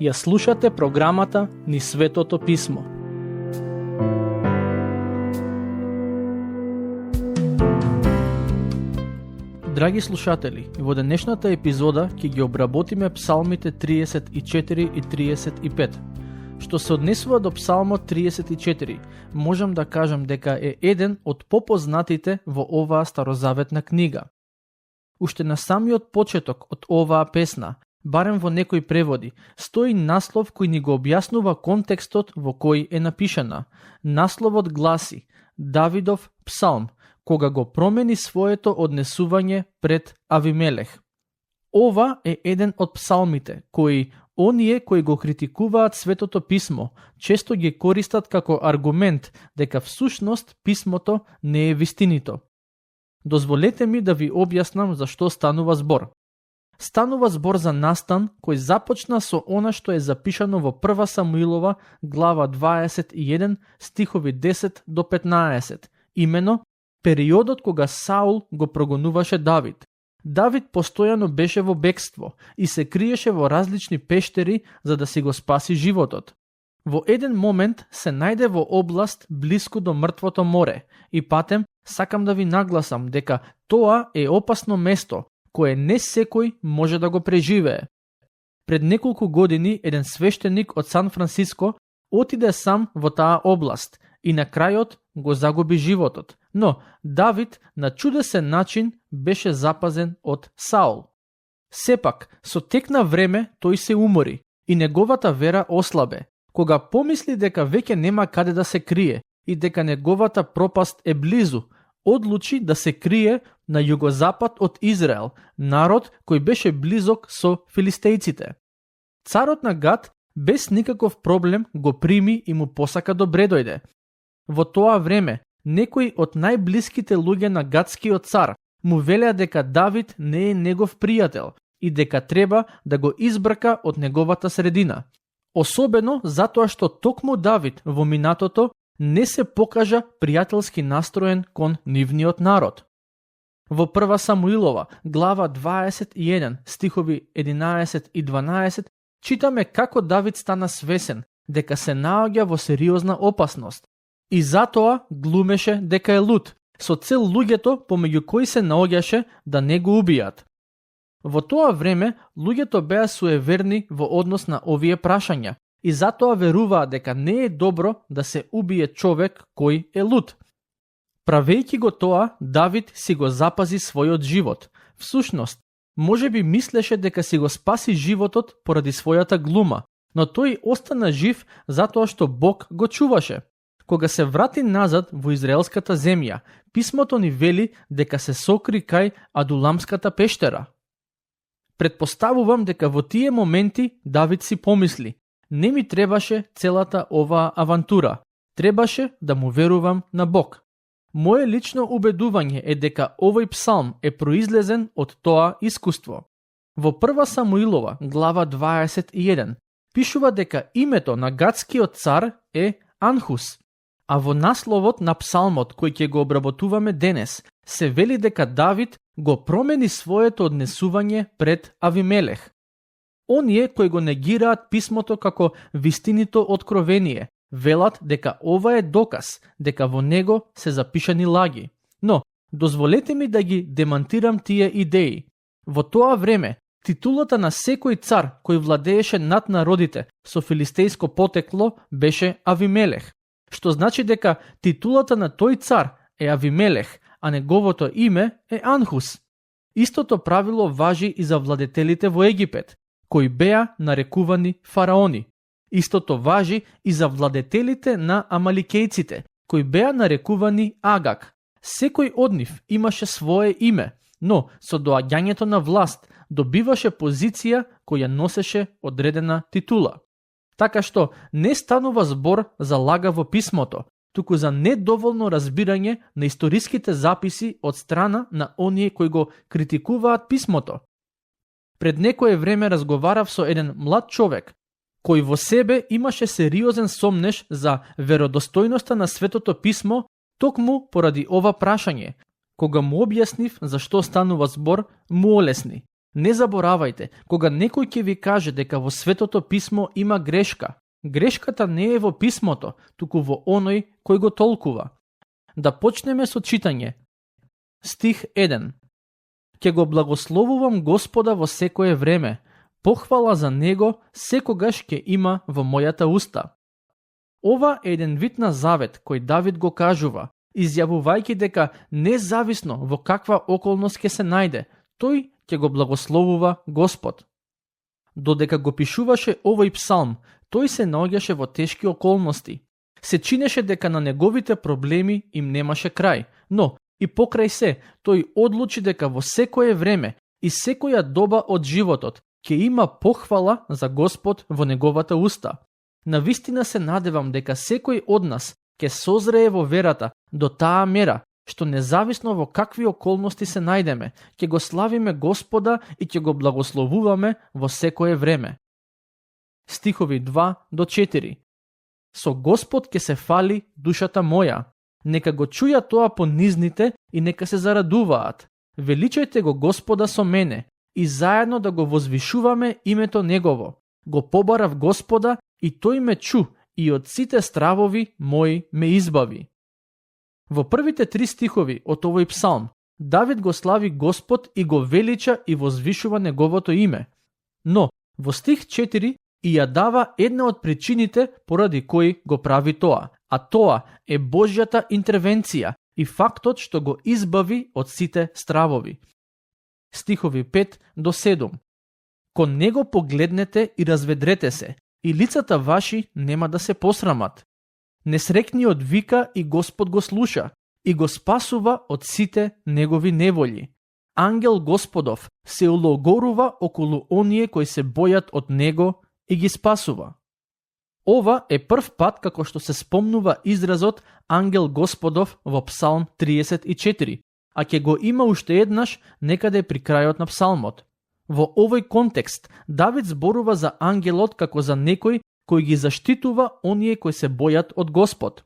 Ја слушате програмата Низ Светото Писмо. Драги слушатели, во денешната епизода ќе ги обработиме псалмите 34 и 35. Што се однесува до псалмот 34, можам да кажам дека е еден од попознатите во оваа старозаветна книга. Уште на самиот почеток од оваа песна, барем во некои преводи, стои наслов кој ни го објаснува контекстот во кој е напишана. Насловот гласи Давидов псалм, кога го промени своето однесување пред Авимелех. Ова е еден од псалмите кои оние кои го критикуваат Светото Писмо често ги користат како аргумент дека всушност Писмото не е вистинито. Дозволете ми да ви објаснам за што станува збор. Станува збор за настан кој започна со она што е запишано во 1 Самуилова глава 21 стихови 10 до 15, имено периодот кога Саул го прогонуваше Давид. Давид постојано беше во бегство и се криеше во различни пештери за да си го спаси животот. Во еден момент се најде во област блиску до мртвото море и патем сакам да ви нагласам дека тоа е опасно место кое не секој може да го преживее. Пред неколку години еден свештеник од Сан Франциско отиде сам во таа област и на крајот го загуби животот, но Давид на чудесен начин беше запазен од Саул. Сепак, со тек на време тој се умори и неговата вера ослабе, кога помисли дека веќе нема каде да се крие и дека неговата пропаст е близу, одлучи да се крие на југозапад од Израел, народ кој беше близок со филистејците. Царот на Гат без никаков проблем го прими и му посака добре дојде. Во тоа време, некои од најблиските луѓе на гатскиот цар му велеа дека Давид не е негов пријател и дека треба да го избрака од неговата средина. Особено затоа што токму Давид во минатото не се покажа пријателски настроен кон нивниот народ. Во 1 Самуилова, глава 21, стихови 11 и 12, читаме како Давид стана свесен дека се наоѓа во сериозна опасност и затоа глумеше дека е луд, со цел луѓето помеѓу кои се наоѓаше да не го убијат. Во тоа време, луѓето беа суеверни во однос на овие прашања и затоа веруваа дека не е добро да се убие човек кој е луд. Правејќи го тоа, Давид си го запази својот живот. Всушност, може би мислеше дека си го спаси животот поради својата глума, но тој остана жив затоа што Бог го чуваше. Кога се врати назад во израелската земја, писмото ни вели дека се сокри кај Адуламската пештера. Предпоставувам дека во тие моменти Давид си помисли: не ми требаше целата оваа авантура, требаше да му верувам на Бог. Моje лично убедување е дека овој псалм е произлезен од тоа искуство. Во 1 Самуилова, глава 21, пишува дека името на гатскиот цар е Анхус, а во насловот на псалмот кој ќе го обработуваме денес, се вели дека Давид го промени своето однесување пред Авимелех. Оние кои го негираат писмото како вистинито откровение, велат дека ова е доказ дека во него се запишани лаги. Но, дозволете ми да ги демантирам тие идеи. Во тоа време, титулата на секој цар кој владееше над народите со филистејско потекло беше Авимелех, што значи дека титулата на тој цар е Авимелех, а неговото име е Анхус. Истото правило важи и за владетелите во Египет, кои беа нарекувани фараони. Истото важи и за владетелите на амаликејците, кои беа нарекувани Агаг. Секој од нив имаше свое име, но со доаѓањето на власт добиваше позиција која носеше одредена титула. Така што не станува збор за лага во писмото, туку за недоволно разбирање на историските записи од страна на оние кои го критикуваат писмото. Пред некое време разговарав со еден млад човек, кој во себе имаше сериозен сомнеш за веродостојноста на Светото Писмо, токму поради ова прашање, Кога му објаснив за што станува збор, му олесни. Не заборавајте, кога некој ќе ви каже дека во Светото писмо има грешка, грешката не е во писмото, туку во оној кој го толкува. Да почнеме со читање. Стих 1. Ке го благословувам Господа во секое време, похвала за Него секогаш ќе има во мојата уста. Ова е еден вид на завет кој Давид го кажува, изјавувајќи дека независно во каква околност ќе се најде, тој ќе го благословува Господ. Додека го пишуваше овој псалм, тој се наоѓаше во тешки околности. Се чинеше дека на неговите проблеми им немаше крај, но и покрај се, тој одлучи дека во секое време и секоја доба од животот ќе има похвала за Господ во неговата уста. Навистина се надевам дека секој од нас ќе созрее во верата до таа мера, што независно во какви околности се најдеме, ќе го славиме Господа и ќе го благословуваме во секое време. Стихови 2 до 4. Со Господ ќе се фали душата моја. Нека го чуја тоа понизните и нека се зарадуваат. Величајте го Господа со мене и заедно да го возвишуваме името Негово. Го побарав Господа и тој ме чу и од сите стравови мои ме избави. Во првите 3 стихови од овој псалм, Давид го слави Господ и го велича и возвишува неговото име. Но во стих 4 и ја дава една од причините поради кои го прави тоа, а тоа е Божјата интервенција и фактот што го избави од сите стравови. Стихови 5 до 7. Кон него погледнете и разведрете се, и лицата ваши нема да се посрамат. Несрекниот вика и Господ го слуша, и го спасува од сите негови неволји. Ангел Господов се улогорува околу оние кои се бојат од него и ги спасува. Ова е прв пат како што се спомнува изразот Ангел Господов во Псалм 34, а ќе го има уште еднаш некаде при крајот на псалмот. Во овој контекст, Давид зборува за ангелот како за некој кој ги заштитува оние кои се бојат од Господ.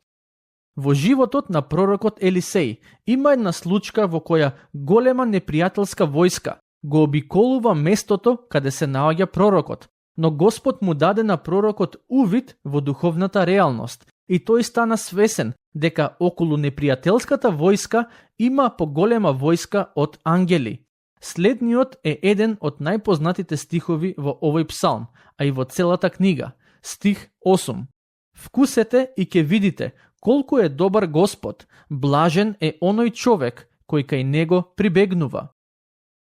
Во животот на пророкот Елисеј има една случка во која голема непријателска војска го обиколува местото каде се наоѓа пророкот, но Господ му даде на пророкот увид во духовната реалност и тој стана свесен дека околу непријателската војска има поголема војска од ангели. Следниот е еден од најпознатите стихови во овој псалм, а и во целата книга. Стих 8. Вкусете и ќе видите колку е добар Господ, блажен е оној човек кој кај него прибегнува.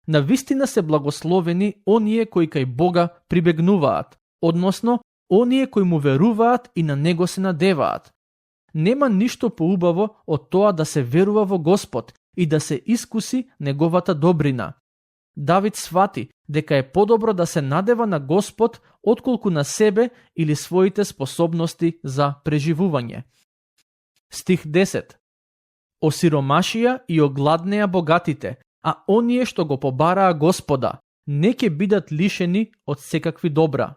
Навистина се благословени оние кои кај Бога прибегнуваат, односно оние кои му веруваат и на него се надеваат. Нема ништо поубаво од тоа да се верува во Господ и да се искуси неговата добрина. Давид свати дека е подобро да се надева на Господ отколку на себе или своите способности за преживување. Стих 10. Осиромашија и огладнеа богатите, а оние што го побараа Господа, не ќе бидат лишени од секакви добра.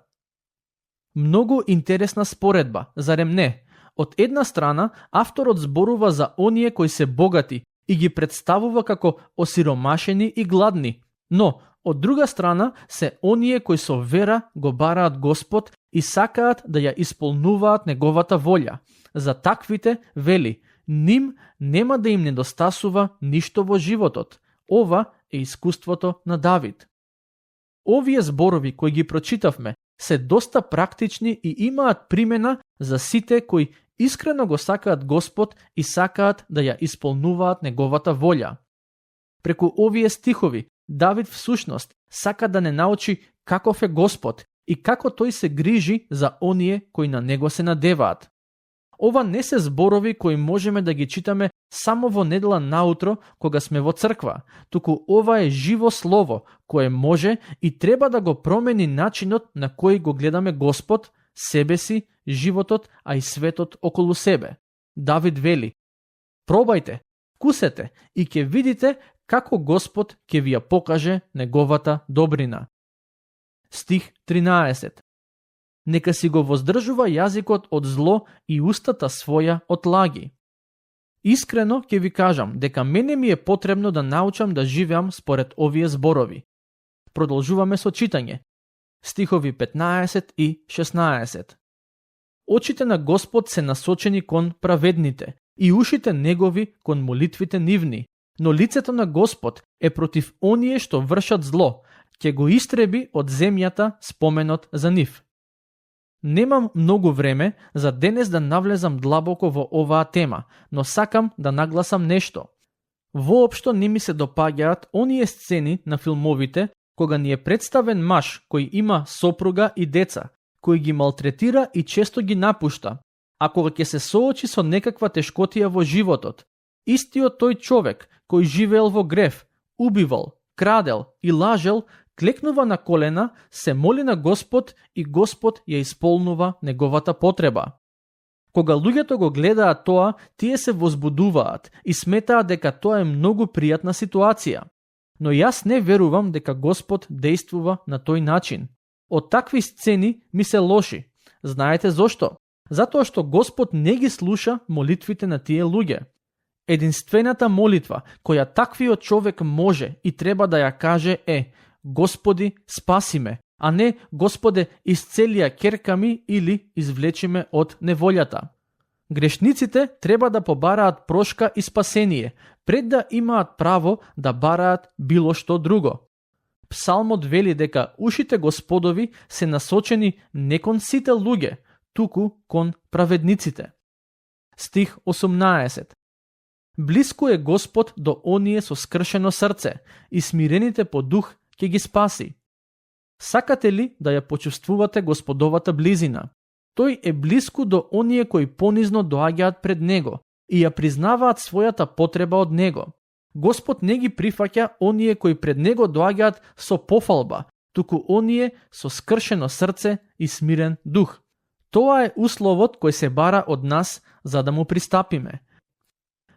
Многу интересна споредба, зарем не? Од една страна, авторот зборува за оние кои се богати и ги представува како осиромашени и гладни, но од друга страна се оние кои со вера го бараат Господ и сакаат да ја исполнуваат неговата волја. За таквите вели, ним нема да им недостасува ништо во животот. Ова е искуството на Давид. Овие зборови кои ги прочитавме се доста практични и имаат примена за сите кои искрено го сакаат Господ и сакаат да ја исполнуваат неговата волја. Преку овие стихови Давид всушност сака да не научи каков е Господ и како тој се грижи за оние кои на него се надеваат. Ова не се зборови кои можеме да ги читаме само во недела наутро кога сме во црква, туку ова е живо слово кое може и треба да го промени начинот на кој го гледаме Господ, себе си, животот, а и светот околу себе. Давид вели: пробајте, вкусете и ќе видите како Господ ќе ви ја покаже неговата добрина. Стих 13. Нека си го воздржува јазикот од зло и устата своја од лаги. Искрено ќе ви кажам дека мене ми е потребно да научам да живеам според овие зборови. Продолжуваме со читање. Стихови 15 и 16. Очите на Господ се насочени кон праведните и ушите негови кон молитвите нивни, но лицето на Господ е против оние што вршат зло, ќе го истреби од земјата споменот за нив. Немам многу време за денес да навлезам длабоко во оваа тема, но сакам да нагласам нешто. Воопшто не ми се допаѓаат оние сцени на филмовите кога ни е представен маж кој има сопруга и деца, кој ги малтретира и често ги напушта, а кога ќе се соочи со некаква тешкотија во животот, истиот тој човек кој живеел во грев, убивал, крадел и лажел, клекнува на колена, се моли на Господ и Господ ја исполнува неговата потреба. Кога луѓето го гледаат тоа, тие се возбудуваат и сметаат дека тоа е многу пријатна ситуација. Но јас не верувам дека Господ действува на тој начин. Од такви сцени ми се лоши. Знаете зошто? Затоа што Господ не ги слуша молитвите на тие луѓе. Единствената молитва која таквиот човек може и треба да ја каже е: Господи, спаси ме, а не Господе, исцели ја ќерка ми или извлечи ме од неволјата. Грешниците треба да побараат прошка и спасение, пред да имаат право да бараат било што друго. Псалмот вели дека ушите Господови се насочени не кон сите луѓе, туку кон праведниците. Стих 18. Блиску е Господ до оние со скршено срце и смирените по дух ќе ги спаси. Сакате ли да ја почувствувате Господовата близина? Тој е блиску до оние кои понизно доаѓаат пред Него и ја признаваат својата потреба од Него. Господ не ги прифаќа оние кои пред Него доаѓаат со пофалба, туку оние со скршено срце и смирен дух. Тоа е условот кој се бара од нас за да му пристапиме.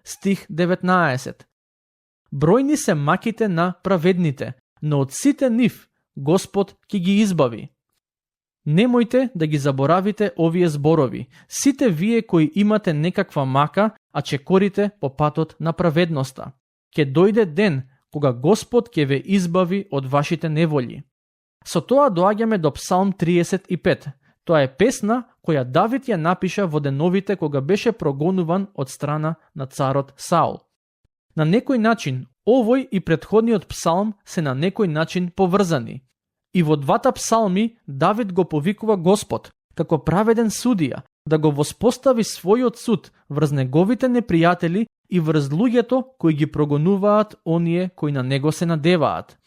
Стих 19. Бројни се маките на праведните, но од сите нив Господ ќе ги избави. Немојте да ги заборавите овие зборови, сите вие кои имате некаква мака, а чекорите по патот на праведноста. Ке дојде ден кога Господ ќе ве избави од вашите неволји. Со тоа доаѓаме до Псалм 35. Тоа е песна која Давид ја напиша во деновите кога беше прогонуван од страна на царот Саул. На некој начин, овој и претходниот псалм се на некој начин поврзани. И во двата псалми Давид го повикува Господ, како праведен судија, да го воспостави својот суд врз неговите непријатели и врз луѓето кои ги прогонуваат оние кои на него се надеваат.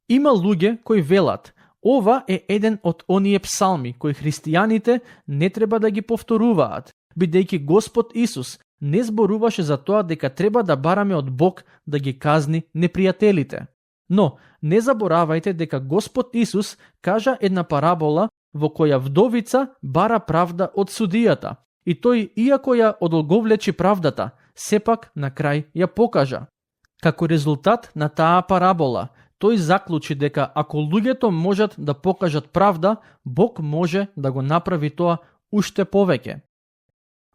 Има луѓе кои велат: ова е еден од оние псалми кои христијаните не треба да ги повторуваат, бидејќи Господ Исус не зборуваше за тоа дека треба да бараме од Бог да ги казни непријателите. Но не заборавајте дека Господ Исус кажа една парабола во која вдовица бара правда од судијата и тој, иако ја одолговлечи правдата, сепак на крај ја покажа. Како резултат на таа парабола, тој заклучи дека ако луѓето можат да покажат правда, Бог може да го направи тоа уште повеќе.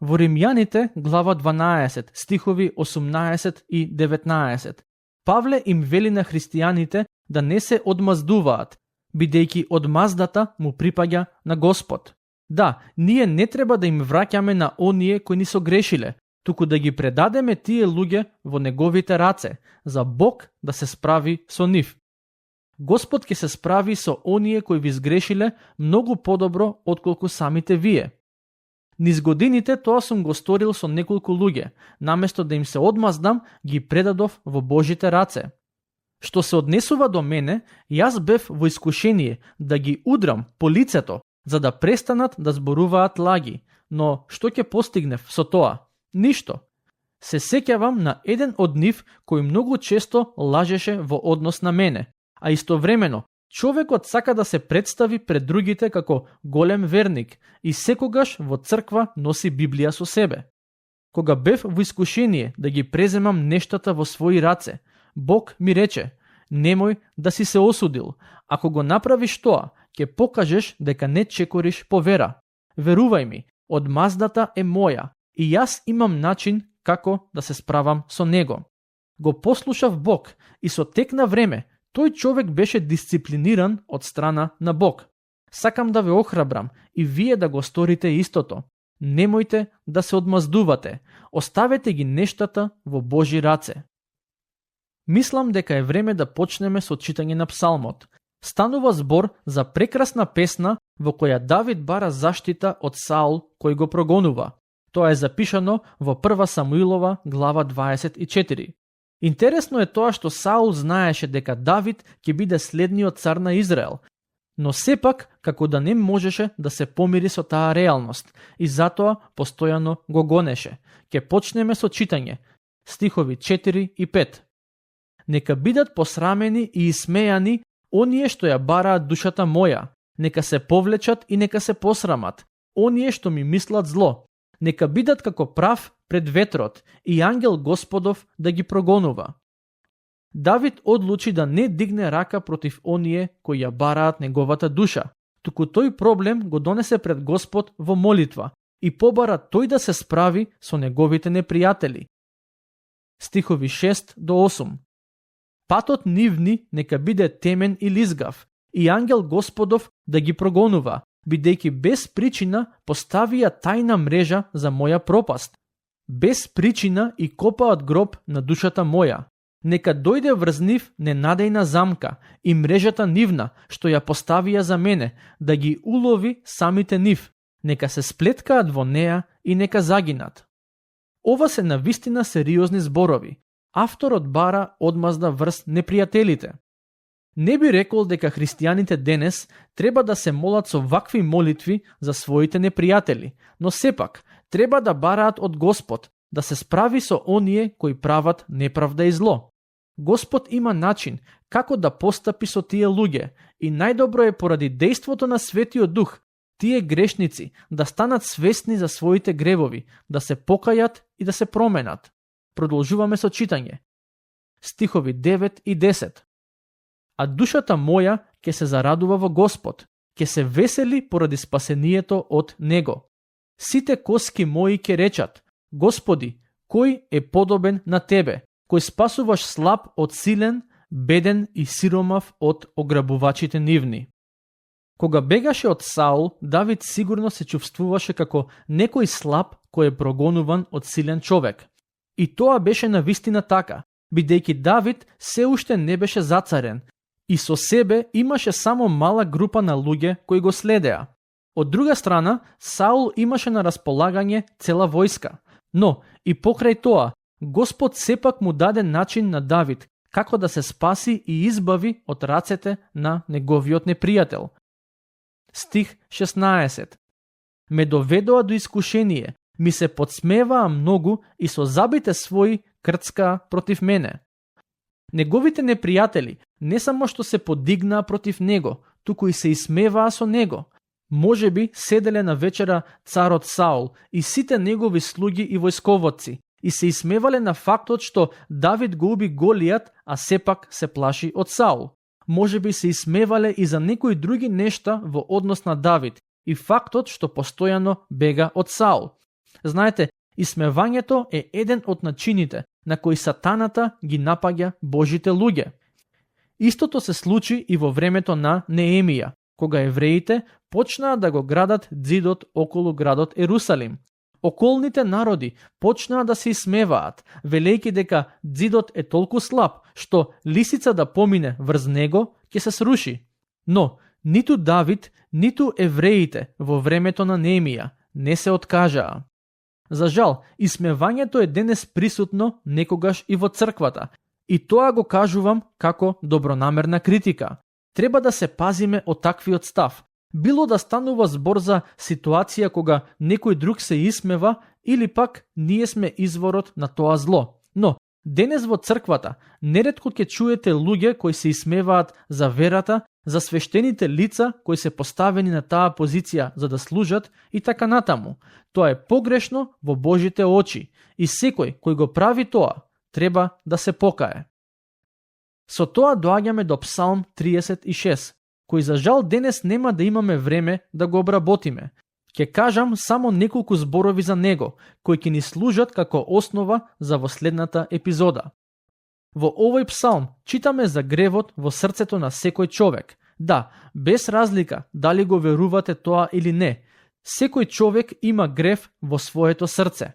Во Римјаните, глава 12, стихови 18 и 19, Павле им вели на христијаните да не се одмаздуваат, бидејќи одмаздата му припаѓа на Господ. Да, ние не треба да им враќаме на оние кои ни согрешиле, туку да ги предадеме тие луѓе во неговите раце, за Бог да се справи со нив. Господ ќе се справи со оние кои ви сгрешиле многу подобро отколку самите вие. Низ годините тоа сум го сторил со неколку луѓе, наместо да им се одмаздам, ги предадов во Божите раце. Што се однесува до мене, јас бев во искушение да ги удрам по лицето, за да престанат да зборуваат лаги, но што ќе постигнев со тоа? Ништо. Се сеќавам на еден од нив кој многу често лажеше во однос на мене, а истовремено човекот сака да се представи пред другите како голем верник и секогаш во црква носи Библија со себе. Кога бев во искушение да ги преземам нештата во своји раце, Бог ми рече: немој да си се осудил. Ако го направиш тоа, ќе покажеш дека не чекориш по вера. Верувај ми, одмаздата е моја и јас имам начин како да се справам со него. Го послушав Бог и со тек на време тој човек беше дисциплиниран од страна на Бог. Сакам да ве охрабрам и вие да го сторите истото. Немојте да се одмаздувате, оставете ги нештата во Божи раце. Мислам дека е време да почнеме со читање на псалмот. Станува збор за прекрасна песна во која Давид бара заштита од Саул кој го прогонува. Тоа е запишано во 1 Самуилова глава 24. Интересно е тоа што Саул знаеше дека Давид ќе биде следниот цар на Израел, но сепак како да не можеше да се помири со таа реалност и затоа постојано го гонеше. Ке почнеме со читање. Стихови 4 и 5. Нека бидат посрамени и исмејани оние што ја бараат душата моја. Нека се повлечат и нека се посрамат оние што ми мислат зло. Нека бидат како прав пред ветрот и ангел Господов да ги прогонува. Давид одлучи да не дигне рака против оние кои ја бараат неговата душа, туку тој проблем го донесе пред Господ во молитва и побара тој да се справи со неговите непријатели. Стихови 6 до 8. Патот нивни нека биде темен и лизгав, и ангел Господов да ги прогонува, бидејќи без причина поставија тајна мрежа за моја пропаст. Без причина и копаат гроб на душата моја. Нека дојде врз нив ненадејна замка и мрежата нивна, што ја поставија за мене, да ги улови самите нив. Нека се сплеткаат во неа и нека загинат. Ова се навистина сериозни зборови. Авторот бара одмазда врз непријателите. Не би рекол дека христијаните денес треба да се молат со вакви молитви за своите непријатели, но сепак треба да бараат од Господ да се справи со оние кои прават неправда и зло. Господ има начин како да постапи со тие луѓе и најдобро е поради дејството на Светиот Дух тие грешници да станат свесни за своите гревови, да се покајат и да се променат. Продолжуваме со читање. Стихови 9 и 10. А душата моја ќе се зарадува во Господ, ќе се весели поради спасението од Него. Сите коски мои ќе речат: Господи, кој е подобен на Тебе, кој спасуваш слаб од силен, беден и сиромав од ограбувачите нивни. Кога бегаше од Саул, Давид сигурно се чувствуваше како некој слаб кој е прогонуван од силен човек. И тоа беше навистина така, бидејќи Давид се уште не беше зацарен и со себе имаше само мала група на луѓе кои го следеа. Од друга страна, Саул имаше на располагање цела војска, но и покрај тоа, Господ сепак му даде начин на Давид како да се спаси и избави од рацете на неговиот непријател. Стих 16. Ме доведоа до искушение, ми се подсмеваа многу и со забите своји крцкаа против мене. Неговите непријатели не само што се подигнаа против него, туку и се исмеваа со него. Може би седеле на вечера царот Саул и сите негови слуги и војсководци и се исмевале на фактот што Давид го уби Голијат, а сепак се плаши од Саул. Може би се исмевале и за некои други нешта во однос на Давид и фактот што постојано бега од Саул. Знаете, исмевањето е еден од начините на кои сатаната ги напаѓа Божите луѓе. Истото се случи и во времето на Неемија, кога евреите почнаа да го градат ѕидот околу градот Ерусалим. Околните народи почнаа да се исмеваат, велејќи дека ѕидот е толку слаб, што лисица да помине врз него ќе се сруши. Но ниту Давид, ниту евреите во времето на Неемија не се откажаа. За жал, исмевањето е денес присутно некогаш и во црквата, и тоа го кажувам како добронамерна критика. Треба да се пазиме од таквиот став. Било да станува збор за ситуација кога некој друг се исмева или пак ние сме изворот на тоа зло. Но денес во црквата неретко ќе чуете луѓе кои се исмеваат за верата, за свештените лица кои се поставени на таа позиција за да служат и така натаму. Тоа е погрешно во Божите очи и секој кој го прави тоа треба да се покае. Со тоа доаѓаме до Псалм 36, кој за жал денес нема да имаме време да го обработиме. Ќе кажам само неколку зборови за него, кои ќе ни служат како основа за во следната епизода. Во овој псалм читаме за гревот во срцето на секој човек. Да, без разлика дали го верувате тоа или не, секој човек има грев во своето срце.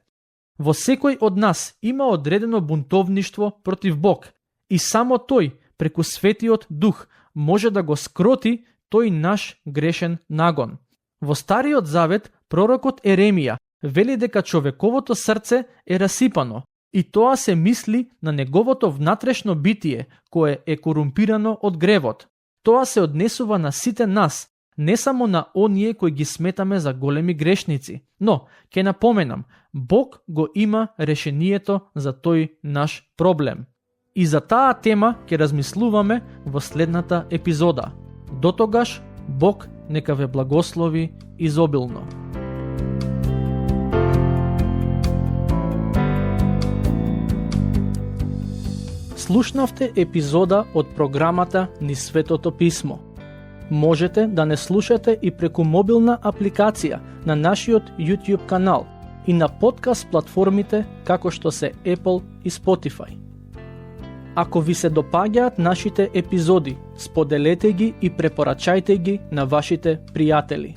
Во секој од нас има одредено бунтовништво против Бог и само тој, преку Светиот Дух, може да го скроти тој наш грешен нагон. Во Стариот Завет пророкот Еремија вели дека човековото срце е расипано и тоа се мисли на неговото внатрешно битие кое е корумпирано од гревот. Тоа се однесува на сите нас, не само на оние кои ги сметаме за големи грешници. Но, ќе напоменам, Бог го има решението за тој наш проблем. И за таа тема ќе размислуваме во следната епизода. Дотогаш, Бог нека ве благослови изобилно. Слушнавте епизода од програмата Низ Светото Писмо. Можете да не слушате и преку мобилна апликација на нашиот YouTube канал и на подкаст платформите како што се Apple и Spotify. Ако ви се допаѓаат нашите епизоди, споделете ги и препорачајте ги на вашите пријатели.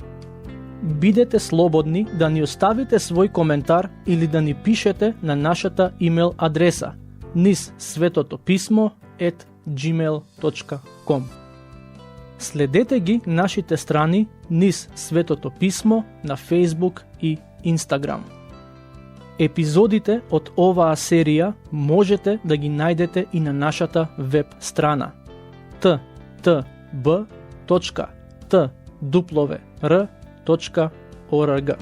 Бидете слободни да ни оставите свој коментар или да ни пишете на нашата имейл адреса nizsvetotopисmo@gmail.com. Следете ги нашите страни Низ Светото Писмо на Facebook и Instagram. Епизодите од оваа серија можете да ги најдете и на нашата веб страна ttb.twr.org.